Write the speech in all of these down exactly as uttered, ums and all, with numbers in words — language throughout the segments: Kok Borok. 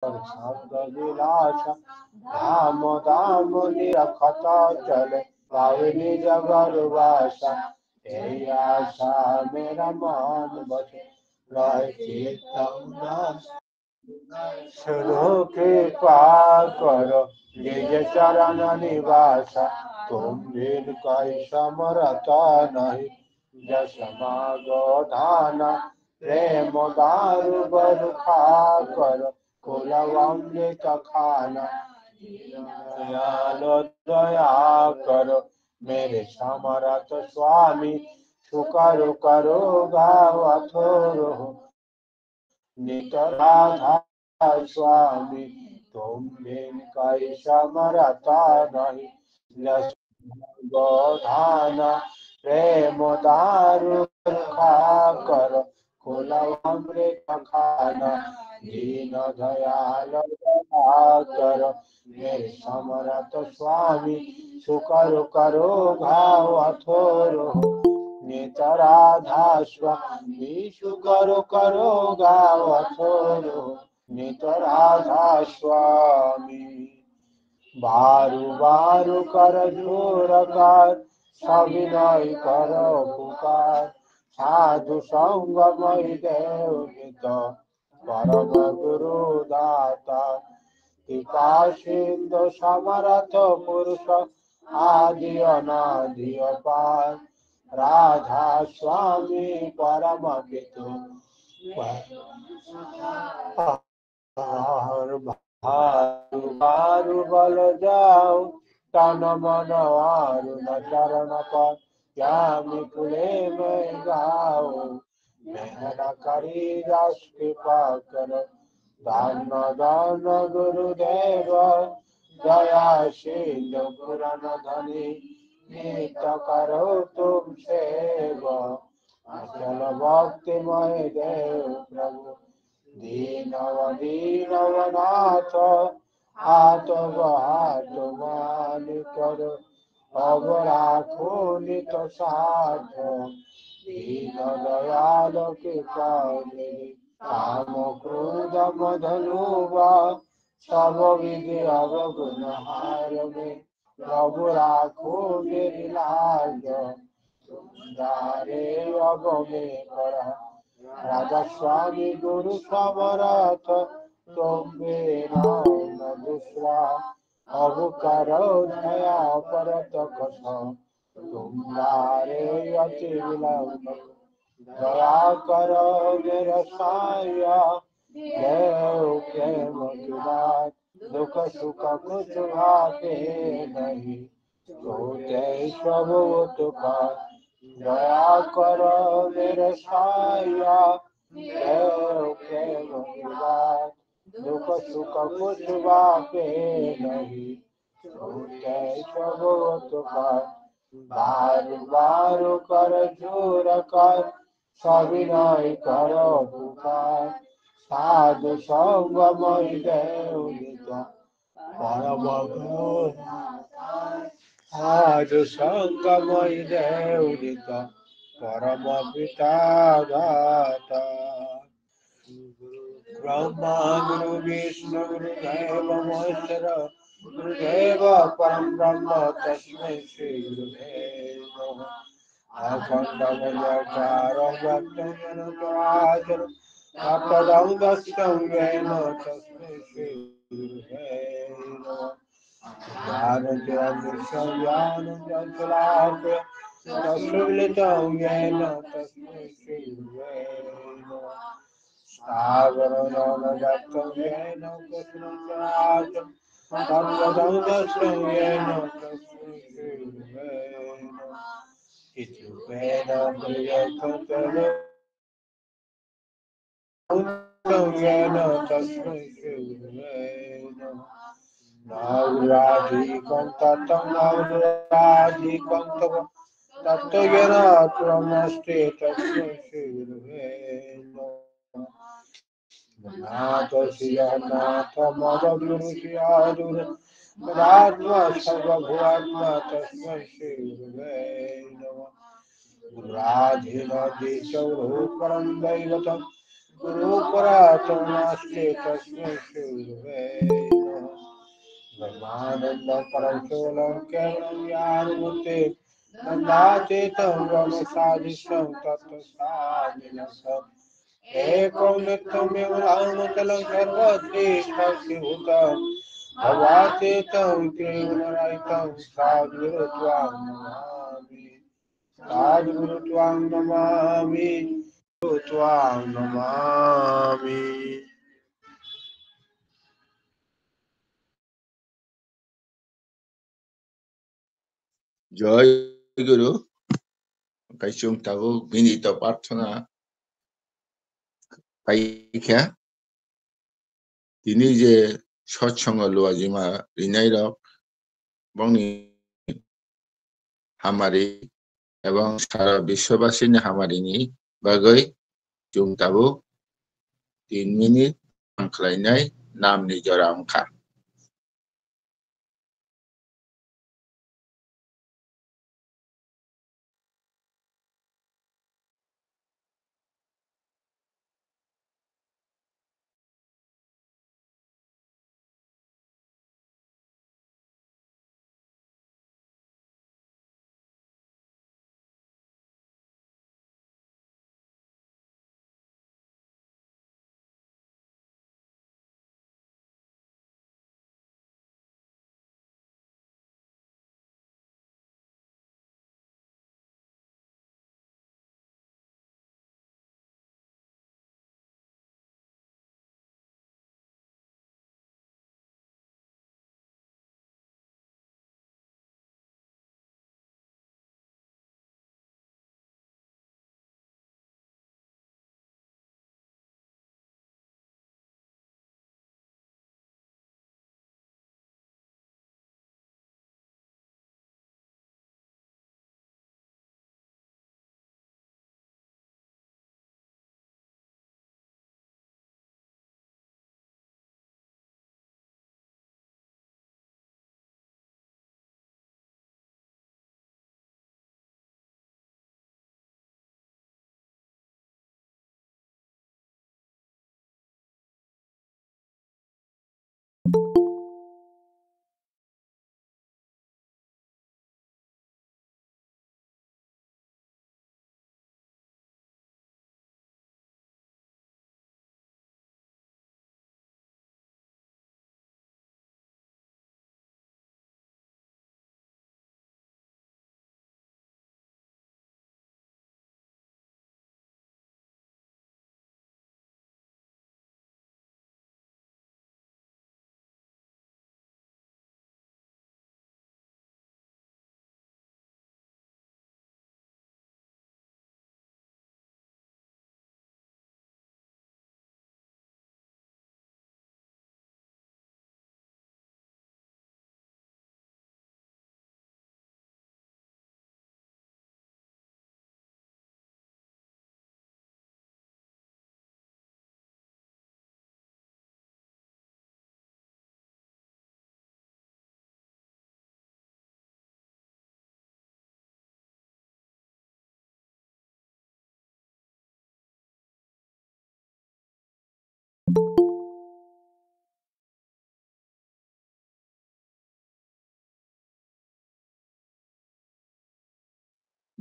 शब्द विलास धाम धाम निरखत चले पावे निज घर वास। यही आशा मेरा मन बसे रहे चित्त उदास। सुनो कृपा करो निज चरण निवास, तुम बिन कोई समरथ नहीं। जस मागो दान प्रेम दारु बरु खा करो, कुलव अमृत खाना। दयालो दया करो मेरे समरथ स्वामी, सुकर करो गाव अथोर हो। नित राधा स्वामी तुम बिन कोई समरथ नहीं। जस मागो दान प्रेम दारु खा करो, कुलव अमृत खाना। दीन दयाल दया करो मेरे समरथ स्वामी, सुकर करो गाव अथोर हो। नित राधा स्वामी सुकर करो गाव अथोर हो। नित राधा स्वामी। बारु बारु कर जोर कर, सविनय करो पुकार। साधु संग मय देव नित, परम गुरु दाता। कृपा सिंधु समरथ पुरुष, आदि अनादि अपार। राधा स्वामी परम पितु। बारु बारु बल जाओ, तन मन अरु न चरण पर, क्या मिकुले में गाओ। मेहर करी जस कृपा करो, धन धन गुरुदेव। दया सिंधु पुरन धनी, नित करो तुम सेवा। अचल भक्तिमय देव प्रभु, दीनव दीनव नाथ। हाथ हाथ मान करो, अब राखो नित साथ। दीन दयाल कृपा मेरी, काम क्रोध मद लोभ, सब विधि अवगुण हार में। प्रभु राखो मेरी लाज, तुम डारे अब मैं पड़ा। राधा स्वामी गुरु समरथ, तुम बिना न दूसरा, अब करो दया परत कथा। तुम डारे अति विलंब, दया करो मेरा साया। देव प्रेम की बात, दुख सुख कुछ भावे नहीं, छूटे सब उत्पात। दया करो मेरे साया, देव प्रेम की बात, दुख सुख कुछ भावे नहीं, छूटे सब उत्पात। बारु बारु कर जोर कर, सविनय करो पुकार। साधु संग मय देव नित, परम गुरु। साधु संग मय देव नित, परम पिता दाता। गुरु ब्रह्मा गुरु विष्णु गुरु देव महेश्वर, गुरुदेव परम ब्रह्म तस्मै श्री गुरुवे नमः। अखण्डमण्डलाकारं व्याप्तं येन चराचरं, तत्पदं दर्शितं येन तस्मै श्री गुरुवे नमः। ज्ञानतिमिरान्धस्य ज्ञानञ्जनशलाकया, चक्षुरुन्मीलितं येन तस्मै श्री गुरुवे नमः। स्थावरजङ्गममध्यं येन चराचरं, तत्पदं दर्शितं येन तस्मै श्री गुरुवे नमः। इति रूपेण परिव्यक्तं तेजो येन तस्मै श्री गुरुवे नमः। नागराधिकं तत्त्वं नागराधिकं तपः, तत्त्वज्ञानं पूर्णमस्ति तस्मै श्री गुरुवे नमः। नाथस्य नाथमदगुरुस्य गुरुः, मदात्मा सर्वभूतात्मा तस्मै श्री गुरुवे नमः। गुरुराधीनदीशगुरुः परं दैवतं, गुरु परातो नास्ति तस्मै श्री गुरवे नमः। ब्रह्मानंदं परमं केवलं ज्ञानमूर्तिं द्वन्द्वातीतं ब्रह्मसदृशं तत्त्वमसि। एकं नित्यं विमलं अचलं सर्वदोषविवर्जितं भावातीतं त्रिगुणरहितं सद्गुरुं त्वां नमामि। सद्गुरुं त्वां नमामि। त्वां Namami. Joy Guru, kaichung tabuk bini to prarthana paikha. Tini je sotsongo luajima rinairok, bongni hamari ebong sara biswabasini hamarini bagwi chwng tabuk tin minute tong khlainai namni jora wngkha.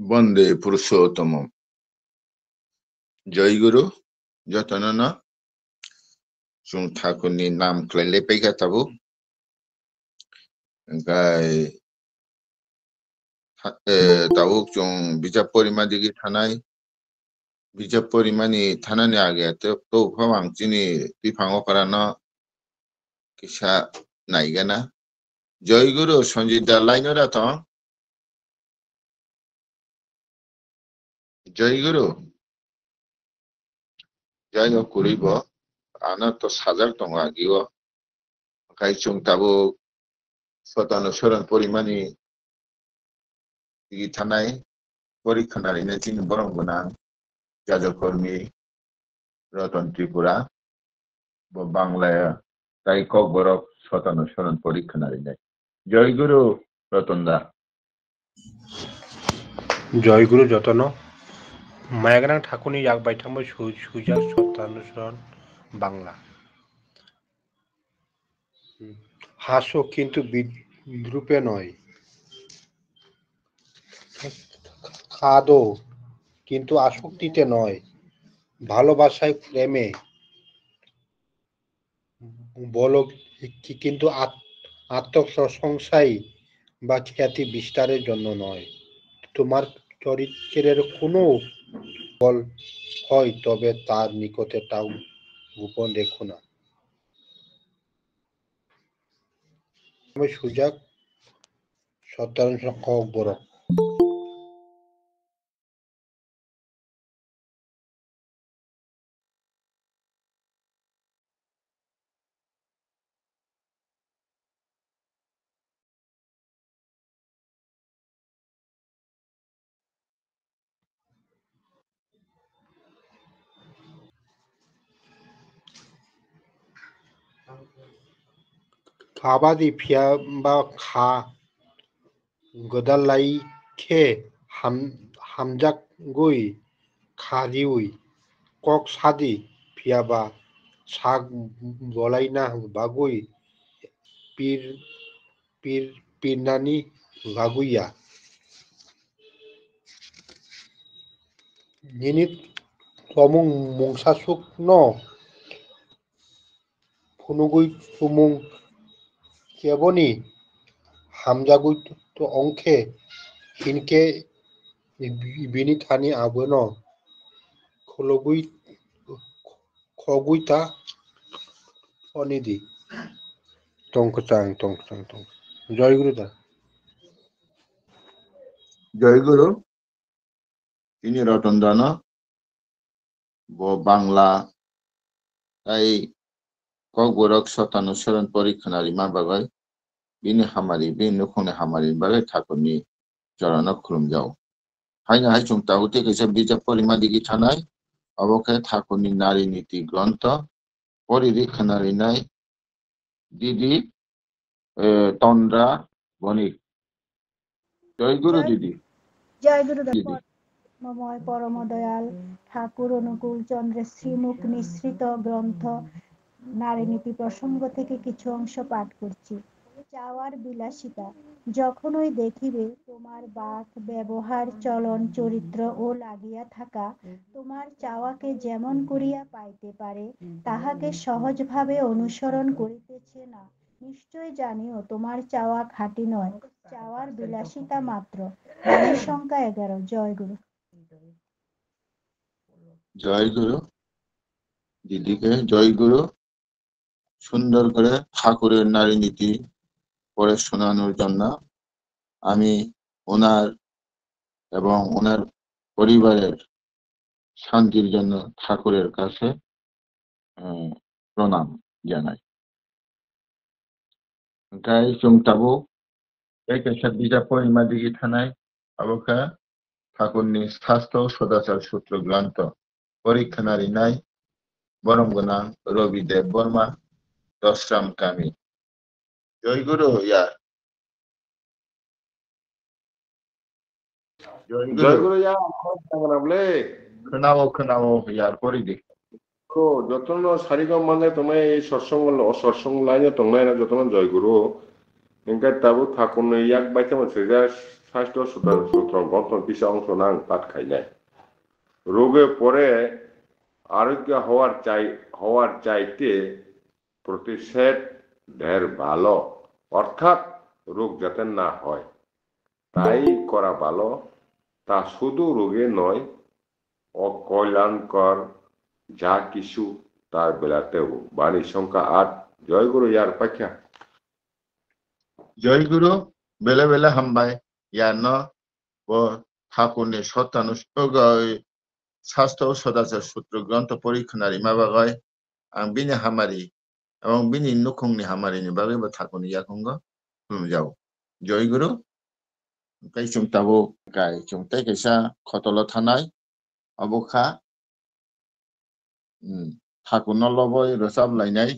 Bonde Purushottamam. Joy Guru, jotono no chwng thakurni nam khlai le paikha tabuk. Hwnkhe tha-, eh, tabuk chwng bijap porima digi thanai. Bijap porimani thanani age to, to phang chini biphango karano kisa naigana. Joy Guru, Sanjit da line ora to. Joy Guru. Jai ho kwrwi bo, ano to sajak tongo agi o. Khai chwng tabuk Sotano Soron porimani tigi thanai, pori khwnarina chini borok gwnang, jajakormi Ratan Tripura, bo Bangla tai Kokborok Sotano Soron pori khwnarina. Joy Guru Ratan da. Joy Guru jotono. Mayagnang Thakurni yak baithangbai su-, sujak Sottanusoron Bangla. Hasuk kintu bidrupe noy. Khado kintu asoktite noy. ভালোবাসায় প্রেমে বলো কি-, কিন্তু আত-, আত্মপ্রশংসায় বা খ্যাতি বিস্তারের জন্য নয়। তোমার চরিত্রের কোনো বল হয়, তবে তার নিকটে তাও গোপন রেখো না। Sujak Sottanusoron Kokborok. Khabadi phiya ba kha gwdal lai khe ham-, hamjagwi kha riwi kok sadi, phiya ba sak bolaina bagwi pir, pir, pirnani bagwi ya. Nini tomung mungsasukno phunugwi tumung keboni hamjagwi to-, ongkhe, hinkhe bini thani abono khulugwi, khogwi ta onidi. Tongkwchang, tongkwchang, tong. Joy Guru da. Joy Guru. Tini Ratan Dano, bo Bangla, tai Kokborok Sottanusoron pori khwnarima bagwi, bini hamari, bini nukhungni hamari bagwi Thakurni chorono khulumjao. Haino hai chwng tabuk tei kaisa bijap porima digi thanai, obo khe Thakurni Nari Niti grontho, pori ri khwnarinai didi, eh, Tondra Bonik. Joy Guru didi. জয় গুরুদেব। Didi. পরমময় পরম দয়াল ঠাকুর অনুকূল চন্দ্রের শ্রীমুখ নিঃসৃত গ্রন্থ নারীনীতি প্রসঙ্গ থেকে কিছু অংশ পাঠ করছি। চাওয়ার বিলাসিতা। যখনই দেখিবে তোমার বাক, ব্যবহার, চলন, চরিত্র ও লাগিয়া থাকা তোমার চাওয়াকে যেমন করিয়া পাইতে পারে, তাহাকে সহজভাবে অনুসরণ করিতেছে না। নিশ্চয় জানিও তোমার চাওয়া খাঁটি নয়, চাওয়ার বিলাসিতা মাত্র। বাণী সংখ্যা এগারো। জয় গুরু। জয় গুরু। দিদিকে জয় গুরু। সুন্দর করে ঠাকুরের নারী নীতি পড়ে শোনানোর জন্য আমি ওনার এবং ওনার পরিবারের শান্তির জন্য ঠাকুরের কাছে, আহ, প্রণাম জানাই। Hwnkhe chwng tabuk tei kaisa bijap porima digi thanai, abo khe Thakurni Sastro Sodachar Sutro Granto pori khwnarinai borom gwnang Robi Debbarma, Dosram Kami. Joy Guru ya. Joy Guru. Joy Guru ya, khorang nang ble. Khwnao, khwnao, yar pori di. O, jotono sarigo mane tongnai, ei sorsong lo, sorsong laino tongnai na jotono Joy Guru. Hingke tabuk Thakurni yak baithang swijak Sastro Sutro, Sutro Granto kisa ongso nang pat khainai. Roge pore arogya howar chai, howar chaite প্রতিষেধ ঢের ভালো, অর্থাৎ রোগ যাতে না হয়, তাই করা ভালো, তা শুধু রোগে নয়, অকল্যাণকর যা কিছু তার বেলাতেও। বাণী সংখ্যা আট। জয় গুরু ইয়ার পাখ্যা। Joy Guru, bele bele hambai, yarno bo Thakurni Sottanusoron Sastro Sodachar Sutro Granto pori khwnarima bagwi ang bini hamari, ang bini nukhungni hamarini bagwi bo Thakurni yakungo khulumjao. Joy Guru, tei chwng tabuk kai chwng tei kaisa khotolo thanai, abo kha, hmm, Thakurno loboi rwchap lainai